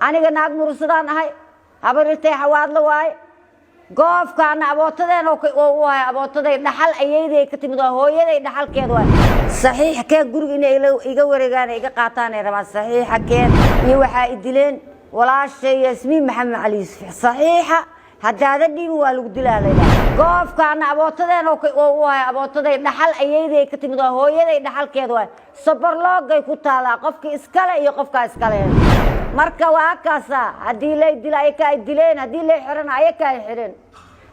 Aniga naag Mursadaan ahay, habarirtay Xawaadlo waaye. Goofkaana abootadeen oo u ahay, abootaday dhaxal ayayday ka timid, waa hooyaday dhaxalkeed waay. Saxiixa keen guriga inay iga wareegaan, iga qaataan ay rabaan. Saxiixa keen iyo waxaa i dileen walaashay Yasmiin Maxamed Cali Yuusuf. Saxiixa haddaada dhiibin waa lagu dilaa laydhaha. Goofkaana abootadeen oo u ahay, abootaday dhaxal ayayday ka timid, waa hooyaday dhaxalkeed waay. Sabarloogay ku taalaa, qofkii iskale iyo qofkaa iskale. Marka waa kaasa, haddii lay dila ayaka ay dileen, haddii lay xirana ayaka ay xireen.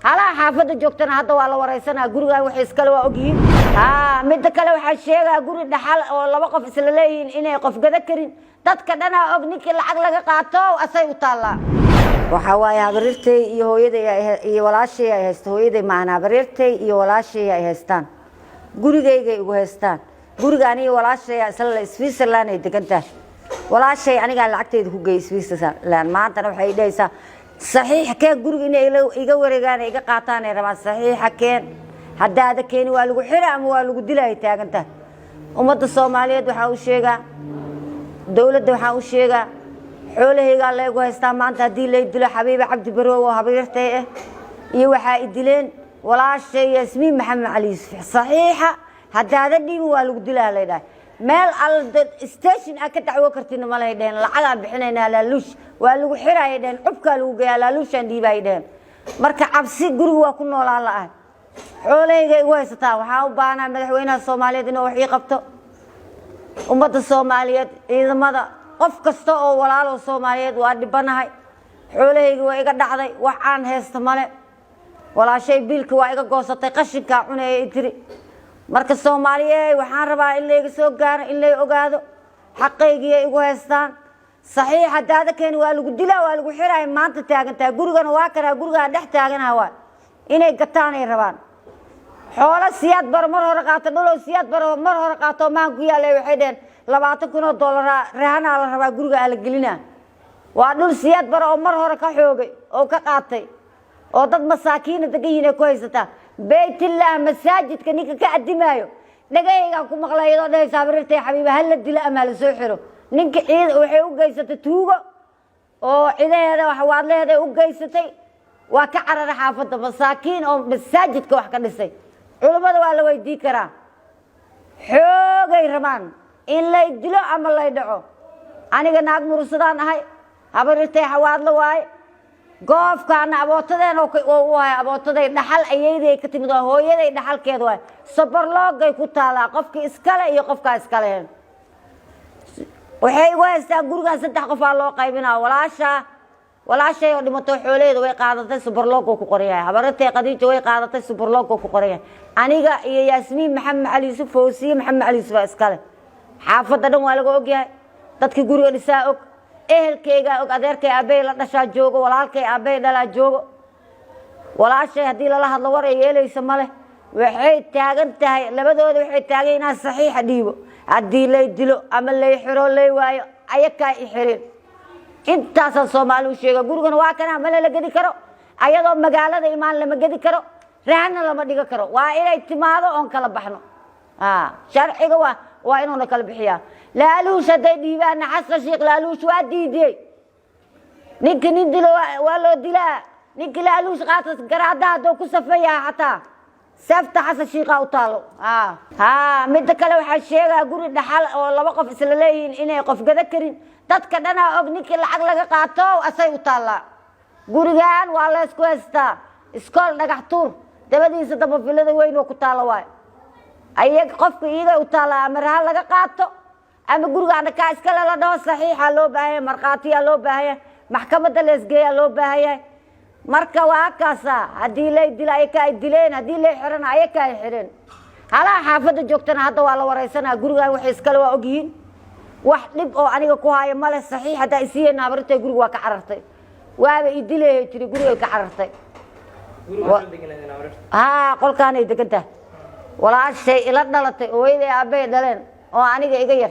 Halaha xaafadda joogtana hadda waa la wareysanaa, gurigan waxay iskale waa ogyihiin. Ha, midda kale waxaa sheegaa guri dhaxal oo laba qof isla leeyihiin inay qof gada karin. Dadka dhanaa og, ninkii lacag laga qaato asay u taallaa. Waxaa waaye habarirtay iyo hooyaday iyo walaashay ay haysto. Hooyaday maahan, habarirtay iyo walaashay ay haystaan, gurigaygay igu haystaan. Guriga aniga walaashay isla Switzerland ay degan tahay. Walaashay anigaa lacagteyda ku geeyay Switzerland. Maantana waxay dhahaysaa saxiixa keen guriga inay iga wareegaan, iga qaataan ay rabaan. Saxiixa keen, haddaada keeni waa lagu xira ama waa lagu dilay taagantahay. Ummadda Soomaaliyeed waxaa u sheegaa, dowladda waxaa u sheegaa, xoolahaygaa laygu haystaa. Maanta haddii lay dilo, Xabiiba Cabdi Baroow oo habarirtay ah iyo waxaa i dileen walaashay Yasmiin Maxamed Cali Yuusuf. Saxiixa haddaada dhiibin waa lagu dilaa laydhahay. Meel alla station aad ka dacwo kartina malay dheheen. Lacagaan bixinaynaa, laaluush waa lagu xiraayay dheheen, cubkaa lagu geeyaa, laaluushaan dhiibaay dheheen. Marka cabsi guriga waa ku noolaan la-ah, xoolahayga igu haysataa. Waxaa u baahnaa madaxweynaha Soomaaliyeed inuu wax ii qabto, ummadda Soomaaliyeed, ciidamada, qof kasta oo walaalo Soomaaliyeed. Waa dhibanahay, xoolahayga waa iga dhacday, wax aan haysta male. Walaashay biilka waa iga goosatay, qashinkaa cuneeya i tiri. Marka Soomaaliye, waxaan rabaa in layga soo gaaro, in lay ogaado xaqaygiiay igu haystaan. Saxiix haddaada keeni waa lagu dilaa, waa lagu xiraaya maanta taagantahay. Gurigana waa kanaa, gurigaa dhex taaganaha, waa inay gataanay rabaan. Xoolo Siyaad Baro mar hore qaato, dhalow Siyaad Baro mar hore qaato maan ku yaalla. Waxay dheheen 20,000 oo dollaraa rahanaa la rabaa, guriga aa la gelinaa. Waa dhul Siyaad Baro oo mar hore ka xoogay oo ka qaatay oo dad masaakiina degan yihiin ay ku haysataa. Beytillaah masaajidka ninka ka addimaayo dhagahaygaan ku maqlay iyadoo dhahaysa habarirtay Xabiiba hala dilo ama hala soo xiro ninka. Ciid waxay u geysatay tuugo oo cidaheeda waxwaadleheeda u geysatay. Waa ka carara xaafadda, masaakiin oo masaajidka wax ka dhisay. Culummada waa la weydii karaa. Xoogay rabaan in lay dilo ama lay dhaco. Aniga naag Mursadaan ahay, habarirtay Xawaadlo waaye. Goofkaana abootadeen oo u ahay, abootaday dhaxal ayayday ka timid, waa hooyaday dhaxalkeed waay. Sabarloogay ku taalaa, qofkii iskale iyo qofkaa iskale. Waxay igu haystaan gurigan saddex qofaa loo qaybinaa. Walaashaa, walaashay oo dhimato xoolaheeda way qaadatay, subarloogoo ku qoran yahay. Habarirtay Khadiijo way qaadatay, subarloogoo ku qoran yahay. Aniga iyo Yaasmiin Maxamed Cali Yuusuf, Fawsiye Maxamed Cali Yuusuf aa iskale. Xaafadda dhan waa laga ogyahay, dadkii guriga dhisaa og, ehelkeygaa og, adeerkay aabbahay la dhashaa joogo, walaalkay aabbahay dhalaa joogo. Walaashay haddii lala hadlo war ay yeelaysa ma leh. Waxay taagan tahay labadooda, waxay taagan inaan saxiixa dhiibo. Haddii lay dilo ama lay xiro, lay waayo, ayakaa i xirin. Intaasaan Soomaali u sheega. Gurigana waa kana, mana la gedi karo. Ayadoo magaalada imaan lama gedi karo, rahanna lama dhigo karo. Waa inay timaado oon kala baxno. Sharciga waa inuuna kala bixiyaa. Laaluush hadday dhiibaanna, Xasan Sheikh laaluush waa diidiyey. Ninka nin dilo waa loo dilaa. Ninka laaluush qaata garaadaha hadduu ku safan yahay, xataa seefta Xasan Shiikaa u taalo. Ha, midda kale waxaa sheegaa guri dhaxal oo laba qof isla leeyihiin inay qof gada karin. Dadka dhanaa og, ninkii lacag laga qaato asay u taallaa. Gurigan waa la ysku haystaa. Iskool Dhagax Tuur dabadiisa damba filada weyn oo ku taalla waay. Ayag qofka iyaga u taallaa, ama rahan laga qaato ama gurigaana kaa iskale la dhaho. Saxiixa loo baahan yahay, markhaatiyaa loo baahan yahay, maxkamadda la isgeeyaa loo baahan yahay. Marka waa kaasa, haddii lay dilo ayaka ay dileen, haddii lay xirana ayaka ay xireen. Halaha xaafadda joogtana hadda waa la wareysanaa, gurigan waxay iskale waa ogyihiin. Wax dhib oo aniga ku haayo male. Saxiix haddaa isiiyeyna, habarirtay guriga waa ka carartay, waaba idilehay tiri, gurigay ka carartay. Haa, qolkaanay degan tahay. Walaashay ila dhalatay, hooyaday aabbahay dhaleen oo aniga iga yar,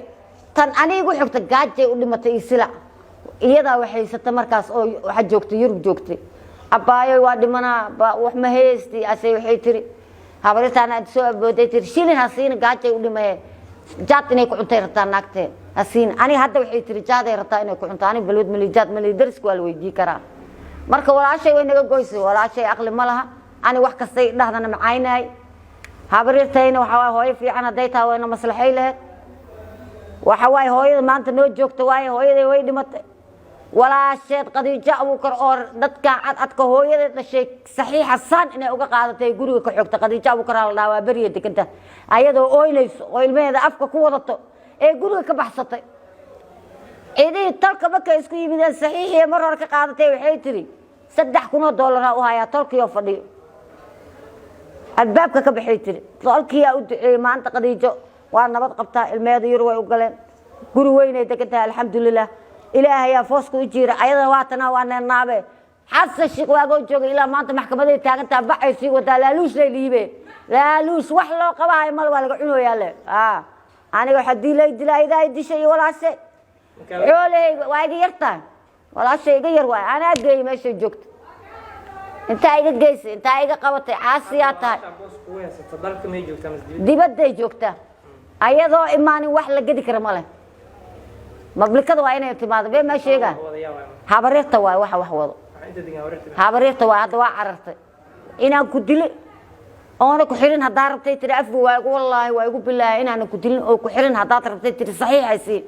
tan aniga igu xigta, gaajay u dhimatay iyo silac. Iyadaa waxaysata markaas oo waxa joogtay Yurub joogtay. Abbaayoy, waa dhimanaa, wax ma haysti ase. Waxay tiri habarirtaana aad soo abooday, tiri shilin ha siina, gaajay u dhimaye. Jaad inay ku cuntay rabtaa naagtee hasiin. Aniga hadda waxay tiri jaaday rabtaa inay ku cunto. Aniga balwad mali, jaad mali, dariska waa la weydii karaa. Marka walaashay way naga goysay. Walaashay aqli ma laha. Ani wax kastay dhahdana macaynahay. Habaryartayna waxaa waaye hooyo fiican hadday tahay wayna maslaxay lahayd. Waxa waaye hooyada maanta noo joogta waaye. Hooyaday way dhimatay. Walaasheed Qadiijo Abuukar oo dadka cadcadka hooyadeed dhashay saxiixa saan inay uga qaadatay guriga ka xogta. Qadiijo Abuukar aa la dhahaa, waa beriya deganta. Ayadoo ooynayso oo ilmaheeda afka ku wadato ee guriga ka baxsatay. Cidihii tolka markay isku yimideen, saxiixii mar hore ka qaadatay, waxay tiri 3,000 oo dollaraa u hayaa. Tolkiioo fadhiyo albaabka ka baxay tiri. Tolkiyaa u duceeyey. Maanta Qadiijo waa nabad qabtaa, ilmeheeda yur way u galeen, guri weynay degan tahay, alxamdulilah. Ilaahayaa fooska u jiira. Ayadana waa tanaa, waa neenaabe. Xasan Sheekh waagoo joogay ilaa maanta maxkamaday taagan taha, bacay sii wadaa. Laaluush lay dhiibe, laaluush wax loo qabaayo mal waa laga cunoyaa le. Aniga waxaa dilay dilaa idaa dishay iyo walaashe xoolahayga waa iga yartahay. Walaashay iga yar waay. Anaa geeyey meeshay joogto. Intaa iga geysay, intaa iga qabatay, caasiyaa tahay. Dibadday joogtaa. Ayadoo imaanin wax la gedi kara ma leh. Mablikada waa inay timaado. Bee maa sheegaa? Habaryarta waay waxa wax wado, habaryarta waay. Hadda waa carartay. Inaan ku dili oona ku xirin haddaa rabtay tiri. Afgu waa igu, wallaahi waa igu bilaahay inaanan ku dilin oo ku xirin haddaad rabtay tiri. Saxiixay sii.